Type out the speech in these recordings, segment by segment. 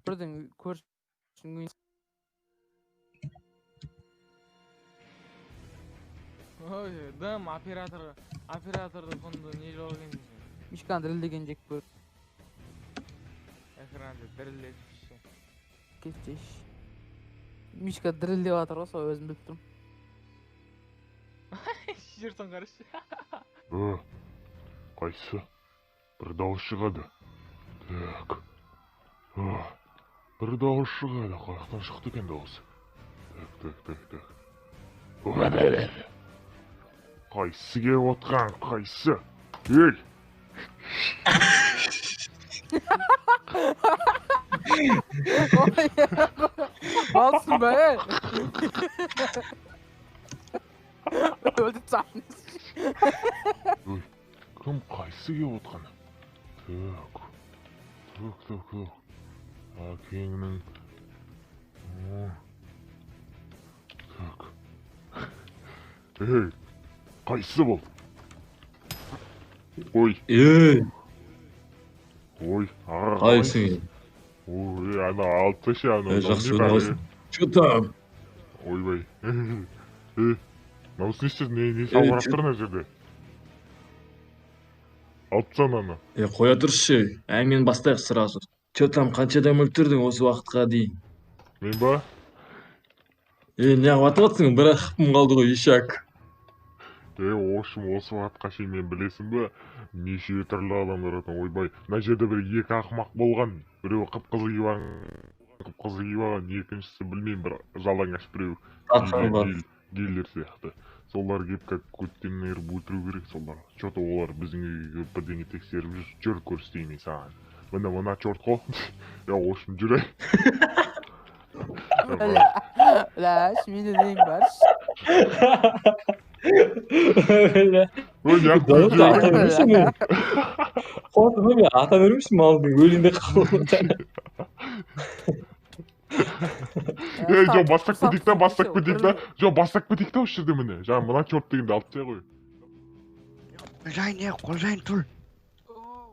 Бірдің көршінің үйін. Ой, дым оператор, операторды құнды не жоқ екен десең. Мишканы дірілдеген жек көріп. Экранды дірілдетіп ше. Кетші. Мишка дірілдеп жатыр ғой, сол өзім біліп тұрмын. Жұрттың қарашы. Қайсы? Бір дауыс шығады. Так. Бір дауыс шығады. Қаяқтан шықты екен дауыс? Так, так, так, так. Қайсы келіп отқан? Қайсы? Ей! Ой, малсың ба, ей? Өлтіріп тастадың. Ой, кім қайсы келіп отқан? Так. Так, так, так. Әкеңнің. О. Так. Ей, қайсы бұл? Ой, Ей, ой, аға, қалайсың? Ой, ана алып тасташы, ана. Ей, жақсы, мынау не қалайсың? Че там? Ойбай. Ей, мынаусы не істеді? Не салбырап тұр мына жерде? Алып таста ананы. Е, қоя тұршы, әңгімені бастайық сразу. Че там, қанша адам өлтірдің осы уақытқа дейін? Мен ба? Е, неғып атып жатсың? Бір ақ хпым қалды ғой, ишак. Е, в общем, осы уақытқа шейін мен білесің бе, неше түрлі адамдар атқан. Ойбай, мына жерде бір екі ақымақ болған. Біреуі қып-қызыл киіп алған, қып-қызыл киіп алған, екіншісі білмеймін, бір жалаңаш біреу. Атқан бар. Гейлер сияқты. Солар келіп, как көттен айырып өлтіру керек солар. Че-то олар біздің үйге келіп бірдеңе тексеріп жүр. Жүр, көрсетейін мен саған. Міне мына черт қой. Я, в общем, жүр. Ля, менде нең бар? Бля. Ой, неғып Дауыт, күліп ата жібердің? бермейсің бе? Қуаты ма, мен ата бермейсің малдың өлеңде қалып. Ей, жоқ, бастап кетейік та, бастап кетейік та. Жоқ, бастап кетейік та осы жерде міне. Жаңа мына черт дегенді алып тастай ғой. Қожайын, е, қожайын, тұр.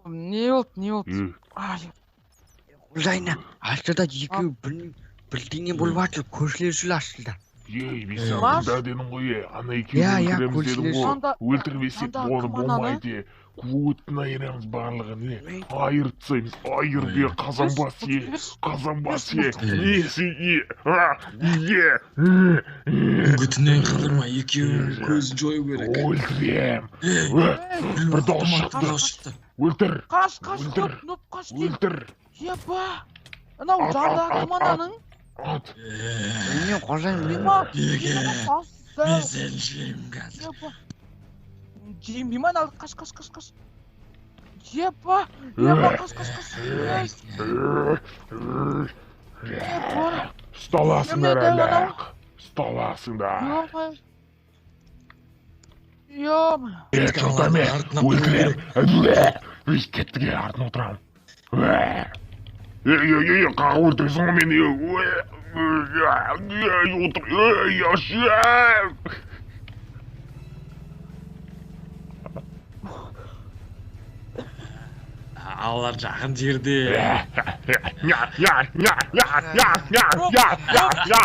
Не болды, не болды? Е, Ай, Қожайын, астыда екеуі білмеймін, бірдеңе болып жатыр, көршілер жүр астында. Ей, мен Е. саған Маш? тыңда дедім ғой, е, ана Иә, екеуін иә, өлтіреміз дедім көршілер. ғой. Сонда- Өлтірмесек сонда оны кім ананы? болмайды. Е. Көтін айырамыз барлығын, е. Айырып тастаймыз, айырып, е, қазан бас, е. Қазан бас, е. Несі, е, а, е, е, е. Көтінен қалдырма, екеуінің көзін жою керек. Өлтірем. Е, бір дауыс шықты. шықты. Өлтір, Қаш, қаш, Өлтір. қап, нұп, қаш деймін. өлтір. Еба! Анау Ат, жандағы ат, кім ат, ананың? Ат. Білмеймін, қожайын, білмеймін. Еба! Еге. Еба, Мен сені жеймін қазір. Еба! Жеймін деймін ана, қаш, қаш, қаш, қаш. Еба! Еба, қаш, қаш, қаш. Ей, еба! Ұсталасыңдар Неме әлі. анау? Ұсталасыңдар. Ё-моё. Ё-моё. Е, чё-то мен өлтірем. Үй, кеттік, е, артына отырамын. Ей, ей, ей, қағып өлтіресің ғой мені. Ей, отыр. Ей, ашем. Алар жақын жерде. Я, я, я, я, я, я, я, я, я.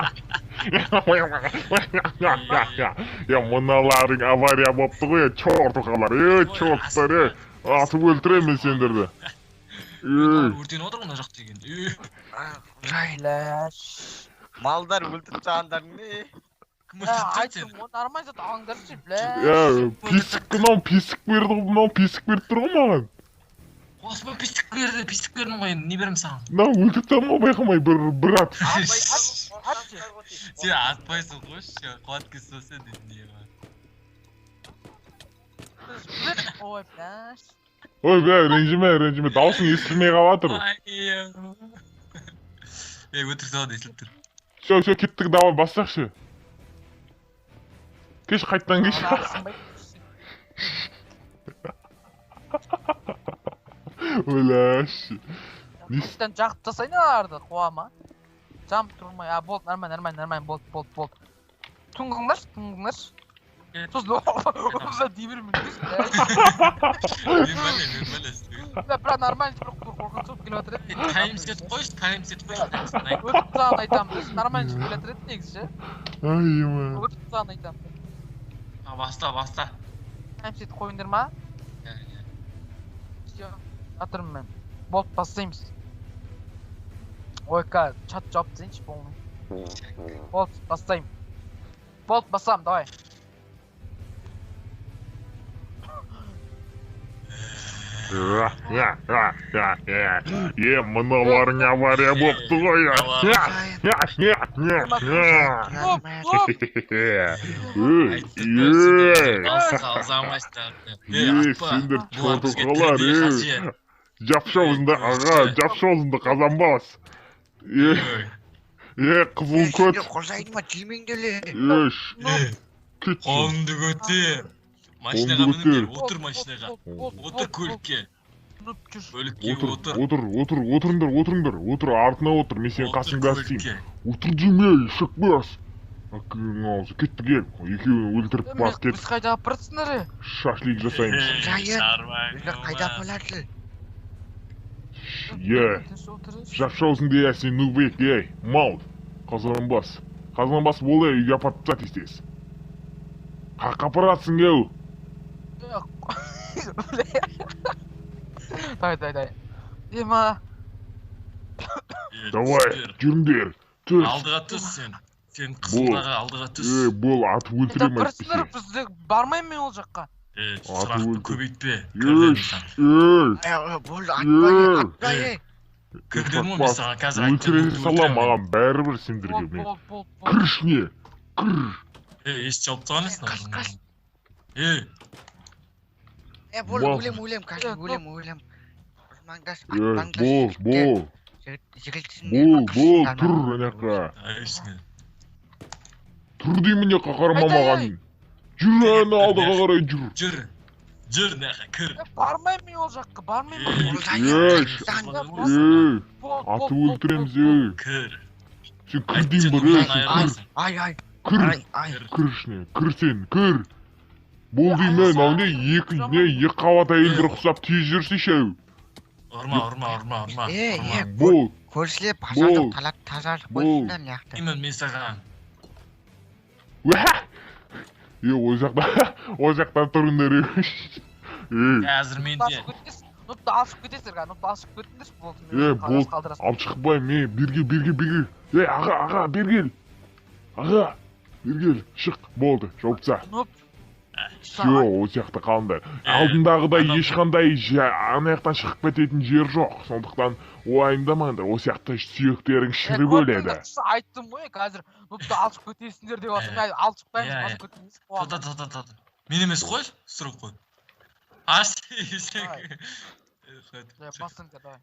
Я, я, мыналарың авария болыпты ғой, чертухалар, е, черттар, е, атып өлтіремін мен сендерді. Ей, Өртеніп отыр мына жақ деген. Қожайын, Ләш. Малдар өлтіріп тастағандарың не? Кім Ә, өлтірді айттым сені? ғой, нормально зат алыңдаршы, бля. е, писік мынау писік берді ғой, мынау писік беріп тұр ғой маған. Осыма пистік берді, пистік бердім ғой енді, не беремін саған? Мынау өлтіріп тастадым ғой байқамай бір бір ат. Атшы. Сен атпайсың қойшы, қуат келсе сен не бар. Ой, бля. Ой, бля, ренжіме, ренжіме, дауысың естілмей қалып жатыр. Ей, өтірік салады естіліп тұр. Все, все, кеттік, давай бассақшы. Кеш, қайтадан кеш. Өләші. Қайтадан жағып тастайын аларды, қуама. Жамп тұрмай, а, болды, нормально, нормально, нормально, болды, болды, болды. Түн қылыңдаршы, түн қылыңдаршы. Сосын осылай дей беремін, бля. Мен бәле, мен бәле. Бля, бірақ нормально бір бір қорқынышты болып келіп жатыр еді. Таймсет қойшы, таймсет қойшы. Өлтіріп тастағанын айтамын. Нормально шығып келе жатыр еді негізі ше. Ай, ема. Өлтіріп тастағанын айтамын. Баста, баста. Таймсет қойыңдар ма? Все, жатырмын мен. Болды, бастаймыз. Ой, қазір чат жауып тастайыншы полный. Болды, бастаймын. Болды, басамын, давай. Е, мыналарың авария болыпты ғой. Е, сендер чортықалар, е. Жапшы аузыңды, аға, жапшы аузыңды, қазан бас. Е, е, қызыл көт. Қожайын ма, тимеңдер. Е, кет. Қолыңды көтер. Машинаға мініңдер, отыр машинаға. Отыр көлікке. Көлікке отыр. Отыр, отыр, отырыңдар, отырыңдар. Отыр, артына отыр, мен сенің қасыңда істеймін. Отыр деймін, ей, шықпас. Әкеңнің аузы, кеттік ел. Екеуін өлтіріп бас кет. Біз қайда апарасыңдар? Шашлик жасаймыз. Қожайын, бізді қайда апарасың? Е, жапшы аузыңды, е, сен нубек, ей, мал. Қазан бас. Қазан бас бол, ей, үйге апарып таста тез-тез. Қаққа апарасың, еу. Давай, давай, давай. Ема. Давай, жүріңдер. Түс. Алдыға түс сен. Сен қызылдағы алдыға түс. Е, бол, атып өлтірем әйтпесе. Бізді бармаймын мен ол жаққа. Е, сұрақты көбейтпе. Ей, ей. Бол, атпа, атпа, ей. Кірдім ғой мен саған қазір айттым. Өлтіре салам маған бәрібір сендерге мен. Кір ішіне, кір. Е, ес жауып тастаған емессің. Қаш, қаш. Е. Е, бол, өлем, өлем, қазір өлем, өлем. Ұрмаңдар, атпаңдар. Бол, бол. Жігітсіңдер. Бол, бол, тұр ана жаққа. Тұр деймін не, қақарма маған. Жүр ана алдыға қарай жүр. Жүр. Жүр нәқа, кір. Бармаймын мен ол жаққа, бармаймын. Ей, атып өлтіреміз, ей. Кір. Сен кір деймін бір, ей, сен кір. Ай, ай. Кір, кір ішіне, кір сен, кір. Бол деймін, мынау не, екі, не, екі қабат әйелдер ұқсап тез жүрсейші ау. Ұрма, ұрма, ұрма, ұрма. Е, е, бол. Көршілер базарды талап тазартып қойсыңдар мына жақта. Деймін мен саған. Уә! Е, ол жақта, ол жақта тұрыңдар, ей. Қазір менде. Нұпты алып шығып кетесіздер, қазір нұпты алып шығып кетіңдерші, болды. Е, болды, алып шықпаймын, е, берге, берге, берге. Е, аға, аға, бері кел. Аға, бері кел, шық, болды, жауып таста. Нұп. Все, ол сияқты қалыңдар. Алдындағыдай ешқандай ана жақтан шығып кететін жер жоқ. Сондықтан уайымдамаңдар, ол сияқты сүйектерің шіріп өледі. Айттым ғой, қазір нұпты алып шығып кетесіңдер деп жатырмын. Алып шықпаймыз, басып кетеміз. Тоқта, тоқта, тоқта. Мен емес қой, сұрақ қой. Аш, басыңдар, давай.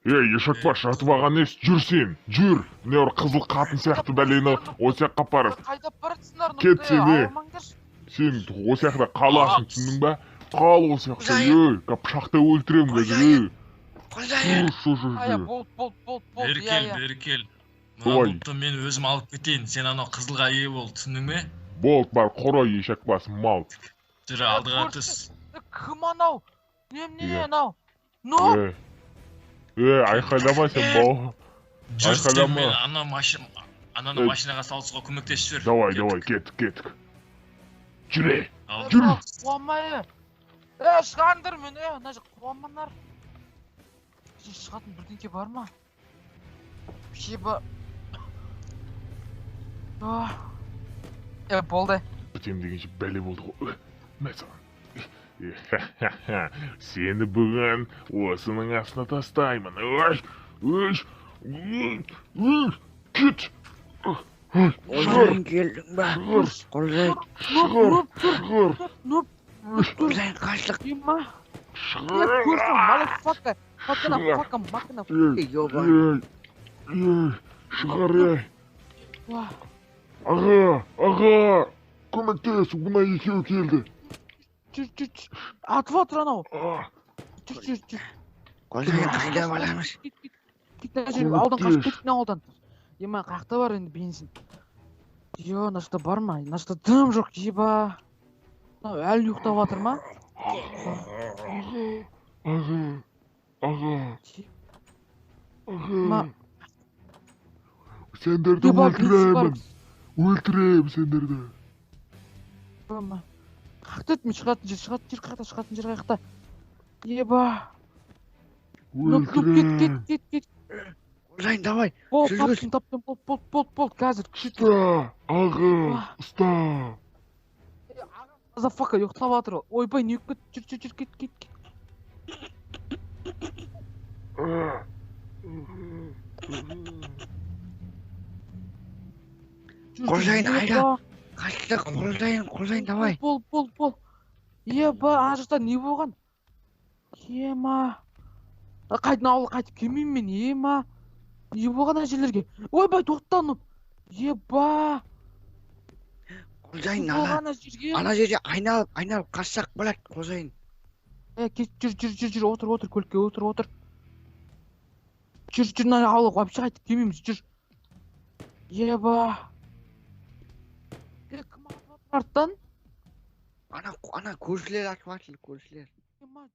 Ей, ешекбаш, жатып алған ес, жүр сен, жүр. Міне бір қызыл қатын сияқты бәлені ол жаққа апарып. Қайда апарасыңдар, Кет сен, е. Сен ол жақта қаласың, түсіндің ба? Қал ол жақта, ей, пышақтай өлтіремін қазір, ей. Қожайын. Бол, бол, бол, бол. Бері кел, бері кел. Мына нұпты мен өзім алып кетейін, сен анау қызылға ие бол, түсіндің бе? Бол, бар, қора ешекбас, мал. Жүр, алдыға түс. Кім анау? Немене анау? Ну? Е, айқайлама сен, бау. Жүр, сен мен ана ананы машинаға салысуға көмектесіп жібер. Давай, давай, кеттік, кеттік. Жүре, жүр. Қуамай. Е, шығарыңдар мені, ана жақ қуамаңдар. Шығатын бірдеңке бар ма? Вообще бар. Е, болды. Бітем дегенше бәле болды ғой. Мә саған. Сені бүгін осының астына тастаймын. Ой, ой, ой, кет. Қожайын келдің ба? Қожайын. Шығар, шығар. Қожайын қаштық. Шығар. Шығар, ей. Аға, аға, көмектес, мына екеуі келді. Жүр, жүр, жүр. Атып отыр анау. Жүр, жүр, жүр. Қожайын қайда барамыз? Кет, мына жерге, ауылдан қашып кеттік мына ауылдан. Ема, қаяқта бар енді бензин? Йо, мына жақта бар ма? Мына жақта дым жоқ, еба. Мынау әлі ұйықтап жатыр ма? Аға, аға. Аға. Аға. Ма- Сендерді Еба, өлтіремін. Өлтіремін сендерді. Ема. Қаяқта еді мен шығатын жер, шығатын жер қаяқта, шығатын жер қаяқта? Еба. Ну, кет, кет, Өлтірем. кет, кет. Қожайын, давай. Бол, Жүргіз. таптым, таптым, бол, бол, бол, бол, қазір күшейт. Ұста, аға, ұста. Мазафака ұйықтап жатыр ол. Ойбай, не болып кетті? Жүр, жүр, жүр, кет, кет, кет. Жүр, жүр, Қожайын, айда. еба. Қаштық, қожайын, қожайын, давай. Бол, бол, бол. Еба, ана жақта не болған? Ема. Қайтын ауылға қайтып келмеймін мен, ема. Не болған ана жерлерге? Ойбай, тоқта, ну. Еба. Не Қожайын, болған ана ана жерге? ана жерде айналып, айналып қашсақ болады, қожайын. Е, кет, жүр, жүр, жүр, жүр, отыр, отыр, көлікке отыр, отыр. Жүр, жүр, мына ауылға вообще қайтып келмейміз, жүр. Еба. Е, кім атып жатыр арттан? Ана, ана көршілер атып жатыр, көршілер. Ема,